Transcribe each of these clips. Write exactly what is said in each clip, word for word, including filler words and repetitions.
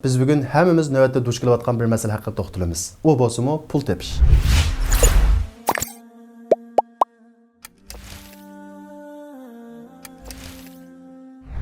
بىز بۈگۈن ھەممىمىز نۆۋەتتە دۇچ كېلىۋاتقان بىر مەسىلە ھەققىدە توختىلىمىز. ئۇ بولسىمۇ پۇل تېپىش.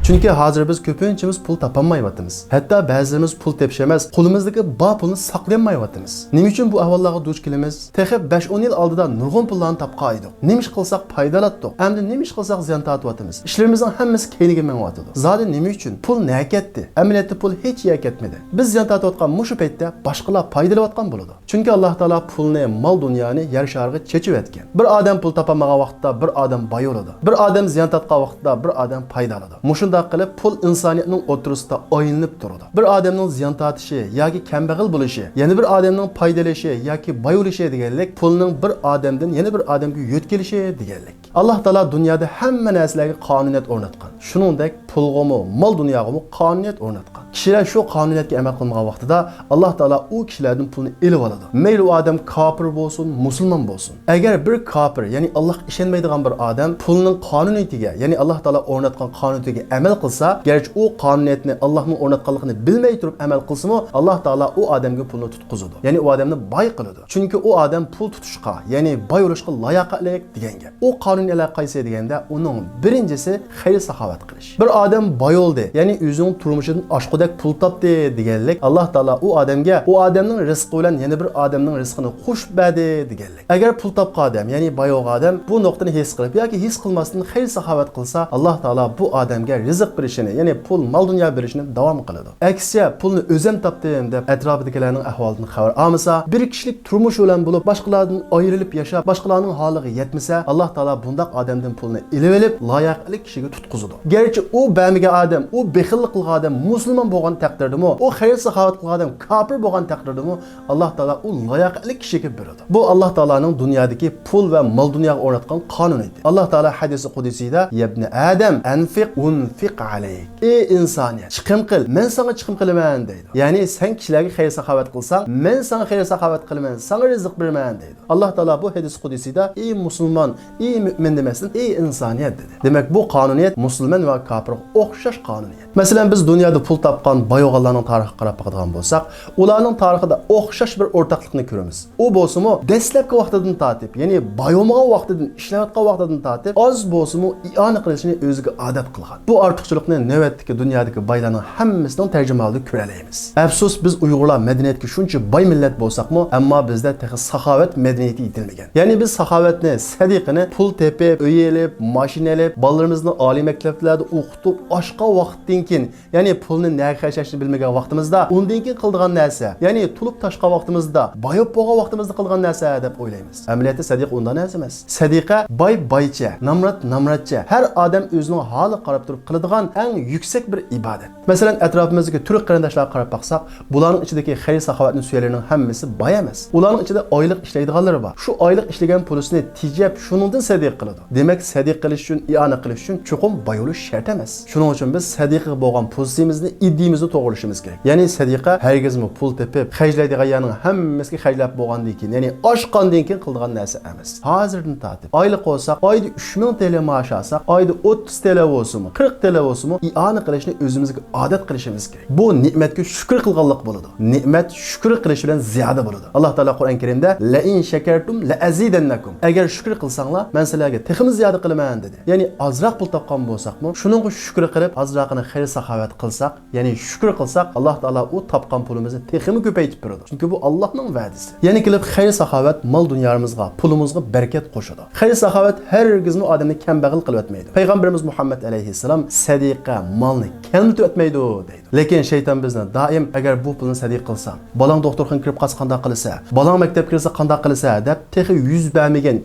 چۈنكى ھازىر بىز كۆپىنچىمىز پۇل تاپالمايۋاتىمىز. ھەتتا بەزىلىرىمىز پۇل تېپىش ئەمەس، قولىمىزدىكى بار پۇلنى ساقلىيالمايۋاتىمىز. نېمە ئۈچۈن بۇ ئەھۋاللارغا دۇچ كېلىمىز؟ تېخى بەش-ئون يىل ئالدىدا نۇرغۇن پۇللارنى تاپقان ئىدۇق. نېمە ئىش قىلساق پايدىلاتتۇق؟ ئەمدى نېمە ئىش قىلساق زىيان تارتىۋاتىمىز؟ ئىشلىرىمىزنىڭ ھەممىسى كەينىگە مېڭىۋاتىدۇ. زادى نېمە ئۈچۈن؟ پۇل نەگە كەتتى؟ ئەمەلىيەتتە پۇل ھېچ يەرگە كەتمىدى. بىز زىيان تارتىۋاتقان مۇشۇ پەيتتە باشقىلار پايدىلىنىۋاتقان بولىدۇ. چۈنكى ئاللاھ تائالا پۇلنى، مال-دۇنيانى يەر شارىغا چېچىۋەتكەن. بىر ئادەم پۇل تاپالمىغان ۋاقىتتا بىر ئادەم باي بولىدۇ. بىر ئادەم زىيان تارتقان ۋاقىتتا بىر ئادەم پايدا ئالىدۇ. مۇشۇنداق قىلىپ پۇل ئىنسانىيەتنىڭ ئوتتۇرىسىدا ئايلىنىپ تۇرىدۇ. بىر ئادەمنىڭ زىيان تارتىشى ياكى كەمبەغەل بولۇشى، يەنە بىر ئادەمنىڭ پايدا ئېلىشى ياكى باي بولۇشى دېگەنلىك پۇلنىڭ بىر ئادەمدىن يەنە بىر ئادەمگە يۆتكىلىشى دېگەنلىك. ئاللاھ تائالا دۇنيادا ھەممە نەرسىلەرگە قانۇنىيەت ئورناتقان. شۇنىڭدەك پۇلغىمۇ، مال-دۇنياغىمۇ قانۇنىيەت ئورناتقان. كىشىلەر شۇ قانۇنىيەتكە ئەمەل قىلمىغان ۋاقتىدا ئاللاھ تائالا ئۇ كىشىلەردىن پۇلنى ئېلىۋالىدۇ. مەيلى ئۇ ئادەم كاپىر بولسۇن، مۇسۇلمان بولسۇن. ئەگەر بىر كاپىر، يەنى ئاللاھقا ئىشەنمەيدىغان بىر ئادەم پۇلنىڭ قانۇنىيىتىگە، يەنى ئاللاھ تائالا ئورناتقان قانۇنىيىتىگە ئەمەل قىلسا، گەرچە ئۇ قانۇنىيەتنى ئاللاھنىڭ ئورناتقانلىقىنى بىلمەي تۇرۇپ ئەمەل قىلسىمۇ، ئاللاھ تائالا ئۇ ئادەمگە پۇلنى تۇتقۇزىدۇ. يەنى ئۇ ئادەمنى باي قىلىدۇ. چۈنكى ئۇ ئادەم پۇل تۇتۇشقا، يەنى باي بولۇشقا لاياقەتلىك دېگەن گەپ. ئۇ قانۇنىيەتلەر قايسى دېگەندە، ئۇنىڭ بىرىنچىسى خەير-ساخاۋەت قىلىش. بىر ئادەم باي بولدى، يەنى ئۆزىنىڭ تۇرمۇشىدىن ئاشقۇدەك پۇل تاپتى دېگەنلىك، ئاللاھ تائالا ئۇ ئادەمگە ئۇ ئادەمنىڭ رىزقى بىلەن يەنە بىر ئادەمنىڭ رىزقىنى قوشۇپ بەردى دېگەنلىك. ئەگەر پۇل تاپقان ئادەم، يەنى باي بولغان ئادەم بۇ نۇقتىنى ھېس قىلىپ ياكى ھېس قىلماستىن خەير-ساخاۋەت قىلسا، ئاللاھ تائالا بۇ ئادەمگە رىزىق بېرىشىنى، يەنى پۇل، مال-دۇنيا بېرىشىنى داۋام قىلىدۇ. ئەكسىچە، پۇلنى ئۆزۈم تاپتىم دەپ ئەتراپىدىكىلەرنىڭ ئەھۋالىدىن خەۋەر ئالمىسا، بىر كىشىلىك تۇرمۇشى بىلەن بولۇپ، باشقىلاردىن ئايرىلىپ ياشاپ، باشقىلارنىڭ ھالىغا يەتمىسە، ئاللاھ تائالا بۇنداق ئادەمدىن پۇلنى ئېلىۋېلىپ، لاياقەتلىك كىشىگە تۇتقۇزىدۇ. گەرچە ئۇ بەرمىگەن ئادەم، ئۇ بېخىللىق قىلغان ئادەم مۇسۇلمان بولغان تەقدىردىمۇ، ئۇ خەير-ساخاۋەت قىلغان ئادەم كاپىر بولغان تەقدىردىمۇ، ئاللاھ تائالا ئۇ لاياقەتلىك كىشىگە بېرىدۇ. بۇ ئاللاھ تائالانىڭ دۇنيادىكى پۇل ۋە مال-دۇنياغا ئورناتقان قانۇنىيىتى. ئاللاھ تائالا ھەدىسى قۇدسىيدا، يەبنە ئادەم، ئەنفىق ئۇنفىق ئەلەيك. ئەي ئىنسانىيەت، چىقىم قىل، مەن ساڭا چىقىم قىلىمەن، دەيدۇ. يەنى سەن كىشىلەرگە خەير-ساخاۋەت قىلساڭ، مەن ساڭا خەير-ساخاۋەت قىلىمەن، ساڭا رىزىق بېرىمەن، دەيدۇ. ئاللاھ تائالا بۇ ھەدىس قۇدسىدا ئەي مۇسۇلمان، ئەي مۆمىن دېمەستىن، ئەي ئىنسانىيەت دېدى. دېمەك، بۇ قانۇنىيەت مۇسۇلمان ۋە كاپىرغا ئوخشاش قانۇنىيەت. مەسىلەن، بىز دۇنيادا پۇل تاپقان باي بولغانلارنىڭ تارىخىغا قاراپ باقىدىغان بولساق، ئۇلارنىڭ تارىخىدا ئوخشاش بىر ئورتاقلىقنى كۆرىمىز. ئۇ بولسىمۇ دەسلەپكى ۋاقتىدىن تارتىپ، يەنى باي بولمىغان ۋاقتىدىن، ئىشلەۋاتقان ۋاقتىدىن تارتىپ، ئاز بولسىمۇ ئىئانە قىلىشنى ئۆزىگە ئادەت قىلغان. بۇ ئارتۇقچىلىقنى نۆۋەتتىكى دۇنيادىكى بايلارنىڭ ھەممىسىنىڭ تەرجىمىھالىدا كۆرەلەيمىز. ئەپسۇس، بىز ئۇيغۇرلار مەدەنىيەتكە شۇنچە باي مىللەت بولساقمۇ، ئەمما بىزدە تېخى ساخاۋەت مەدەنىيىتى يېتىلمىگەن. يەنى بىز ساخاۋەتنى، سەدىقىنى پۇل تېپىپ، ئۆي ئېلىپ، ماشىنا ئېلىپ، بالىلىرىمىزنى ئالىي مەكتەپلەردە ئوقۇتۇپ، ئاشقان ۋاقىتتىن كېيىن، يەنى پۇلنى نەگە خەجلەشنى بىلمىگەن ۋاقتىمىزدا، ئۇندىن كېيىن قىلىدىغان نەرسە، يەنى تولۇپ تاشقان ۋاقتىمىزدا، باي بولۇپ بولغان ۋاقتىمىزدا قىلىدىغان نەرسە دەپ ئويلايمىز. ئەمەلىيەتتە سەدىقە ئۇنداق نەرسە ئەمەس. سەدىقە باي بايچە، نامرات نامراتچە، ھەر ئادەم ئۆزىنىڭ ھالىغا قاراپ تۇرۇپ قىلىدىغان ئەڭ يۈكسەك بىر ئىبادەت. مەسىلەن، ئەتراپىمىزدىكى تۈرك قېرىنداشلارغا قاراپ باقساق، بۇلارنىڭ ئىچىدىكى خەير-ساخاۋەتنى سۆيەرلەرنىڭ ھەممىسى باي ئەمەس. ئۇلارنىڭ ئىچىدە ئايلىق ئىشلەيدىغانلىرى بار. شۇ ئايلىق ئىشلىگەن پۇلىسىنى تېجەپ، شۇنىڭدىن سەدىقە قىلىدۇ. دېمەك، سەدىقە قىلىش ئۈچۈن، ئىئانە قىلىش ئۈچۈن چوقۇم باي بولۇش شەرت ئەمەس. شۇنىڭ ئۈچۈن بىز سەدىقىگە بولغان پوزىتسىيىمىزنى، ئىدىيىمىزنى توغرىلىشىمىز كېرەك. يەنى سەدىقە ھەرگىزمۇ پۇل تېپىپ، خەجلەيدىغان يەرنىڭ ھەممىسىگە خەجلەپ بولغاندىن كېيىن، يەنى ئاشقاندىن كېيىن قىلىدىغان نەرسە ئەمەس. ھازىردىن تارتىپ، ئايلىق بولساق، ئايدا ئۈچ مىڭ تىيىن مائاش ئالساق، ئايدا ئوتتۇز تىيىن بولسىمۇ، قىرىق تىيىن بولسىمۇ، ئىئانە قىلىشنى ئۆزىمىزگە ئادەت قىلىشىمىز كېرەك. بۇ نېمەتكە شۈكۈر قىلغانلىق بولىدۇ. نېمەت شۈكۈر قىلىش بىلەن زىيادە بولىدۇ. ئاللاھ تائالا قۇرئان كەرىمدە، لەئىن شەكەرتۇم لەئەزىدەننەكۇم. ئەگەر شۈكۈر قىلساڭلار، مەن سىلەرگە تېخىمۇ زىيادە قىلىمەن، دېدى. يەنى ئازراق پۇل تاپقان بولساقمۇ، شۇنىڭغا شۈكۈر قىلىپ، ئازراقىنى خەير-ساخاۋەت قىلساق، يەنى شۈكۈر قىلساق، ئاللاھ تائالا ئۇ تاپقان پۇلىمىزنى تېخىمۇ كۆپەيتىپ بېرىدۇ. چۈنكى بۇ ئاللاھنىڭ ۋەدىسى. يەنە كېلىپ خەير-ساخاۋەت مال-دۇنيامىزغا، پۇلىمىزغا بەرىكەت قوشىدۇ. خەير-ساخاۋەت ھەرگىزمۇ ئادەمنى كەمبەغەل قىلىۋەتمەيدۇ. پەيغەمبىرىمىز مۇھەممەد ئەلەيھىسسالام، سەدىقە مالنى كەملىتىۋەتمەيدۇ، دەيدۇ. لېكىن شەيتان بىزنى دائىم، ئەگەر بۇ پۇلنى سەدىقە قىلساڭ، بالاڭ دوختۇرخانىغا كىرىپ قالسا قانداق قىلىسەن؟ بالاڭ مەكتەپكە كىرسە قانداق قىلىسەن؟ دەپ، تېخى يۈز بەرمىگەن،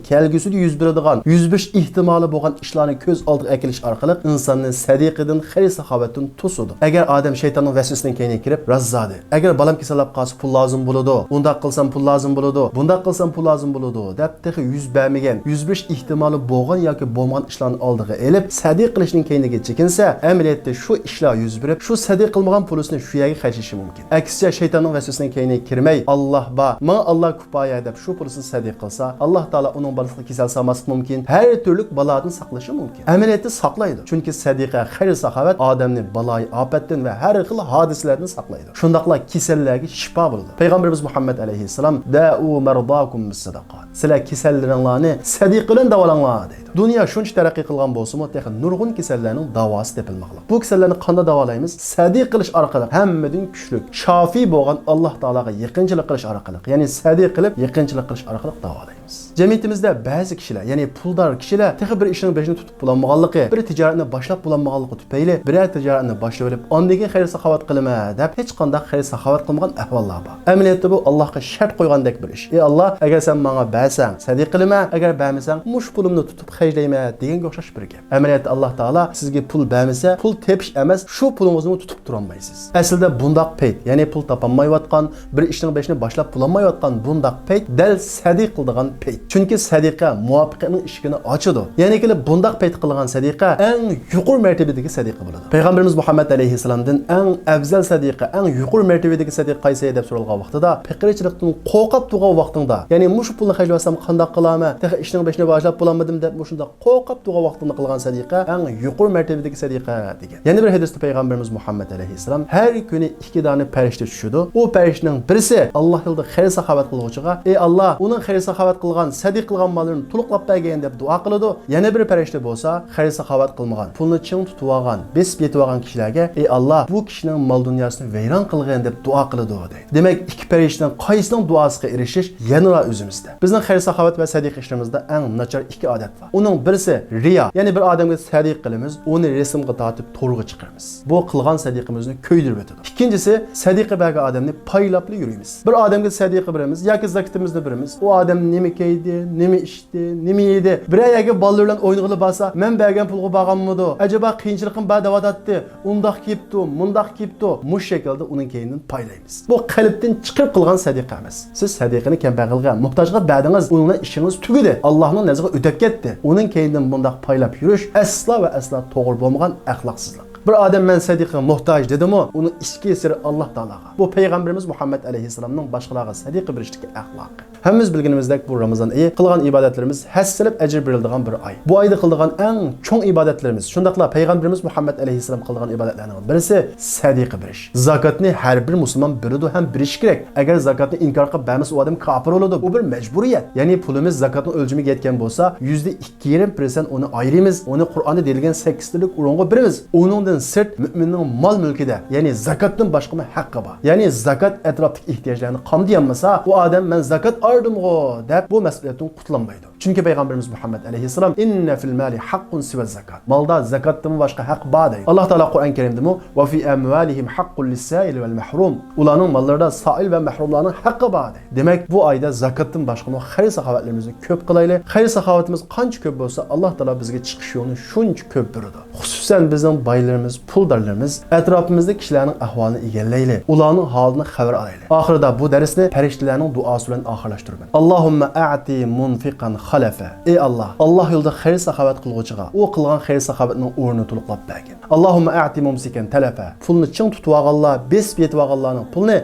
كەلگۈسىدە يۈز بېرىدىغان، يۈز بېرىش ئېھتىمالى بولغان ئىشلارنى كۆز ئالدىغا ئەكېلىش ئارقىلىق ئىنساننى سەدىقىدىن، خەير-ساخاۋەتتىن توسىدۇ. ئەگەر ئادەم شەيتاننىڭ ۋەسۋەسىسىنىڭ كەينىگە كىرىپ، راست زادى، ئەگەر بالام كېسەللەپ قالسا پۇل لازىم بولىدۇ، ئۇنداق قىلسام پۇل لازىم بولىدۇ، بۇنداق قىلسام پۇل لازىم بولىدۇ، دەپ، تېخى يۈز بەرمىگەن، يۈز بېرىش ئېھتىمالى بولغان ياكى بولمىغان ئىشلارنى ئالدىغا ئېلىپ، سەدىقە قىلىشنىڭ كەينىگە چېكىنسە، ئەمەلىيەتتە شۇ ئىشلار يۈز بېرىپ، شۇ سەدىقە قىلمىغان پۇلىسىنى شۇ يەرگە خەجلىشى مۇمكىن. ئەكسىچە، شەيتاننىڭ ۋەسۋەسىسىنىڭ كەينىگە كىرمەي، «ئاللاھ بار، ماڭا ئاللاھ كۇپايە» دەپ شۇ پۇلىسىنى سەدىقە قىلسا، ئاللاھ تائالا ئۇنىڭ بالىسىغا كېسەل سالماسلىقى مۇمكىن، ھەر تۈرلۈك بالادىن ساقلىشى مۇمكىن. ئەمەلىيەتتە ساقلايدۇ. چۈنكى سەدىقە، خەير-ساخاۋەت ئادەمنى بالايىئاپەتتىن ۋە ھەر خىل ھادىسىلەردىن ساقلايدۇ. شۇنداقلا كېسەللەرگە شىپا بولىدۇ. پەيغەمبىرىمىز مۇھەممەد ئەلەيھىسسالام، «دەئۇ مەرضاكۇم بىسسەدەقات.» سىلەر كېسەللىرىڭلارنى سەدىقە بىلەن داۋالاڭلار، دەيدۇ. دۇنيا شۇنچە تەرەققىي قىلغان بولسىمۇ، تېخى نۇرغۇن كېسەللەرنىڭ داۋاسى تېپىلماقلىق. بۇ كېسەللەرنى قانداق داۋالايمىز؟ سەدىقە قىلىش ئارقىلىق، ھەممىدىن كۈچلۈك، شافىي بولغان ئاللاھ تائالاغا يېقىنچىلىق قىلىش ئارقىلىق، يەنى سەدىقە قىلىپ يېقىنچىلىق قىلىش ئارقىلىق داۋالايمىز. جەمئىيىتىمىزدە بەزى كىشىلەر، يەنى پۇلدار كىشىلەر تېخى بىر ئىشنىڭ بېشىنى تۇتۇپ بولالمىغانلىقى، بىر تىجارەتنى باشلاپ بولالمىغانلىقى تۈپەيلى، بىرەر تىجارەتنى باشلىۋېلىپ، ئاندىن كېيىن خەير-ساخاۋەت قىلىمەن دەپ ھېچقانداق خەير-ساخاۋەت قىلمىغان ئەھۋاللار بار. ئەمەلىيەتتە بۇ ئاللاھقا شەرت قويغاندەك بىر ئىش. «ئى ئاللاھ، ئەگەر سەن ماڭا بەرسەڭ سەدىقە قىلىمەن، ئەگەر بەرمىسەڭ مۇشۇ پۇلۇمنى تۇتۇپ خەجلەيمەن» دېگەنگە ئوخشاش بىر گەپ. ئەمەلىيەتتە ئاللاھ تائالا سىزگە پۇل بەرمىسە، پۇل تېپىش ئەمەس، شۇ پۇلىڭىزنىمۇ تۇتۇپ تۇرالمايسىز. ئەسلىدە بۇنداق پەيت، يەنى پۇل تاپالمايۋاتقان، بىر ئىشنىڭ بېشىنى باشلاپ بولالمايۋاتقان بۇنداق پەيت دەل سەدىقە قىلىدىغان پەيت. چۈنكى سەدىقە مۇۋەپپەقىيەتنىڭ ئىشىكىنى ئاچىدۇ. يەنى كېلىپ بۇنداق پەيت قىلغان سەدىقە ئەڭ يۇقىرى مەرتىۋىدىكى سەدىقە بولىدۇ. پەيغەمبىرىمىز مۇھەممەد ئەلەيھىسسالامدىن ئەڭ ئەۋزەل سەدىقە، ئەڭ يۇقىرى مەرتىۋىدىكى سەدىقە قايسى دەپ سورالغان ۋاقتىدا، پەقىرچىلىقتىن قورقۇپ تۇرغان ۋاقتىڭدا، يەنى مۇشۇ پۇلنى خەجلىۋەتسەم قانداق قىلارمەن، تېخى ئىشنىڭ بېشىنى باشلاپ بولالمىدىم دەپ مۇشۇنداق قورقۇپ تۇرغان ۋاقتىڭدا قىلغان سەدىقە ئەڭ يۇقىرى مەرتىۋىدىكى سەدىقە دېگەن. يەنە بىر ھەدىستە پەيغەمبىرىمىز مۇھەممەد ئەلەيھىسسالام، ھەر كۈنى ئىككى دانە پەرىشتە چۈشىدۇ. ئۇ پەرىشتىنىڭ بىرسى ئاللاھ يولىدا خەير-ساخاۋەت قىلغۇچىغا، «ئى ئاللاھ، ئۇنىڭ خەير-ساخاۋەت قىلغان، سەدىقە قىلغان ماللىرىنى تولۇقلاپ بەرگىن» دەپ دۇئا قىلىدۇ. يەنە بىر پەرىشتە بولسا خەير-ساخاۋەت قىلمىغان، پۇلنى چىڭ تۇتۇۋالغان، بېسىپ يېتىۋالغان كىشىلەرگە، «ئى ئاللاھ، بۇ كىشىنىڭ مال-دۇنياسىنى ۋەيران قىلغىن» دەپ دۇئا قىلىدۇ، دەيدۇ. دېمەك، ئىككى پەرىشتىنىڭ قايسىنىڭ دۇئاسىغا ئېرىشىش يەنىلا ئۆزىمىزدە. بىزنىڭ خەير-ساخاۋەت ۋە سەدىقە ئىشلىرىمىزدا ئەڭ ناچار ئىككى ئادەت بار. ئۇنىڭ بىرسى رىيا، يەنى بىر ئادەمگە سەدىقە قىلىمىز، ئۇنى رەسىمگە تارتىپ تورغا چىقىرىمىز. بۇ قىلغان سەدىقىمىزنى كۆيدۈرۈۋېتىدۇ. ئىككىنچىسى، سەدىقە بەرگەن ئادەمنى پايلاپلا يۈرىمىز. بىر ئادەمگە سەدىقە بېرىمىز ياكى زاكىتىمىزنى بېرىمىز، ئۇ ئادەم نېمە كىيدى، نېمە ئىچتى، نېمە يېدى، بىرەر يەرگە بالىلار بىلەن ئوينىغىلى بارسا، مەن بەرگەن پۇلغا بارغانمىدۇ؟ ئەجەبا قىيىنچىلىقىم بار دەۋاتاتتى، ئۇنداق كىيىپتۇ، مۇنداق كىيىپتۇ. مۇشۇ شەكىلدە ئۇنىڭ كەينىدىن پايلايمىز. بۇ قەلبتىن چىقىرىپ قىلغان سەدىقە ئەمەس. سىز سەدىقىنى كەمبەغەلگە، موھتاجغا بەردىڭىز، ئۇنىڭ بىلەن ئىشىڭىز تۈگىدى، ئاللاھنىڭ نەزىرىگە ئۆتۈپ كەتتى. ئۇنىڭ كەينىدىن بۇنداق پايلاپ يۈرۈش ئەسلا ۋە ئەسلا توغرا بولمىغان ئەخلاقسىزلىق. بىر ئادەم «مەن سەدىقىگە موھتاج» دېدىمۇ، ئۇنىڭ ئىچكى سىرى ئاللاھ تائالاغا. بۇ پەيغەمبىرىمىز مۇھەممەد ئەلەيھىسسالامنىڭ باشقىلارغا سەدىقە بېرىشتىكى ئەخلاقى. ھەممىمىز بىلگىنىمىزدەك، بۇ رامىزان ئېيى قىلغان ئىبادەتلىرىمىز ھەسسىلەپ ئەجىر بېرىلىدىغان بىر ئاي. بۇ ئايدا قىلىدىغان ئەڭ چوڭ ئىبادەتلىرىمىز، شۇنداقلا پەيغەمبىرىمىز مۇھەممەد ئەلەيھىسسالام قىلغان ئىبادەتلەرنىڭ بىرسى سەدىقە بېرىش. زاكاتنى ھەر بىر مۇسۇلمان بېرىدۇ ھەم بېرىشى كېرەك. ئەگەر زاكاتنى ئىنكار قىلىپ بەرمىسە، ئۇ ئادەم كاپىر بولىدۇ. بۇ بىر مەجبۇرىيەت. يەنى پۇلىمىز زاكاتنىڭ ئۆلچىمىگە يەتكەن بولسا، يۈزدە ئىككى يېرىم پىرسەنت ئۇنى ئايرىمىز. ئۇنى قۇرئاندا دېيىلگەن سەككىز تۈرلۈك ئورۇنغا بېرىمىز. ئۇنىڭدىن سىرت مۆمىننىڭ مال-مۈلكىدە، يەنى زاكاتتىن باشقىمۇ ھەققى بار. يەنى زاكات ئەتراپتىكى ئېھتىياجلارنى قامدىيالمىسا، ئۇ ئادەم «مەن زاكات ئايرىدىمغۇ» دەپ بۇ مەسئۇلىيەتتىن قۇتۇلالمايدۇ. چۈنكى پەيغەمبىرىمىز مۇھەممەد ئەلەيھىسسالام، «إن في المال حق سوى الزكاة.» مالدا زاكاتتىنمۇ باشقا ھەق بار دەيدۇ. ئاللاھ تائالا قۇرئان كەرىمدىمۇ، «وفي أموالهم حق للسائل والمحروم.» ئۇلارنىڭ ماللىرىدا سائىل ۋە مەھرۇملارنىڭ ھەققى بار دەيدۇ. دېمەك، بۇ ئايدا زاكاتتىن باشقىمۇ خەير-ساخاۋەتلىرىمىزنى كۆپ قىلايلى. خەير-ساخاۋىتىمىز قانچە كۆپ بولسا، ئاللاھ تائالا بىزگە چىقىش يولىنى شۇنچە كۆپ بېرىدۇ. خۇسۇسەن بىزنىڭ بايلىرىمىز، پۇلدارلىرىمىز ئەتراپىمىزدىكى كىشىلەرنىڭ ئەھۋالىنى ئىگىلەيلى، ئۇلارنىڭ ھالىدىن خەۋەر ئالايلى. ئاخىرىدا بۇ دەرسنى پەرىشتىلەرنىڭ دۇئاسى بىلەن ئاخىرلاشتۇرىمەن. اللهم أعط منفقا خلفا. ئى ئاللاھ، ئاللاھ يولىدا خەير-ساخاۋەت قىلغۇچىغا ئۇ قىلغان خەير-ساخاۋەتنىڭ ئورنىنى تولۇقلاپ بەرگىن. اللهم أعط ممسكا تلفا. پۇلنى چىڭ تۇتۇۋالغانلار، بېسىپ يېتىۋالغانلارنىڭ پۇلىنى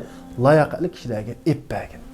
لاياقەتلىك كىشىلەرگە ئېلىپ بەرگىن.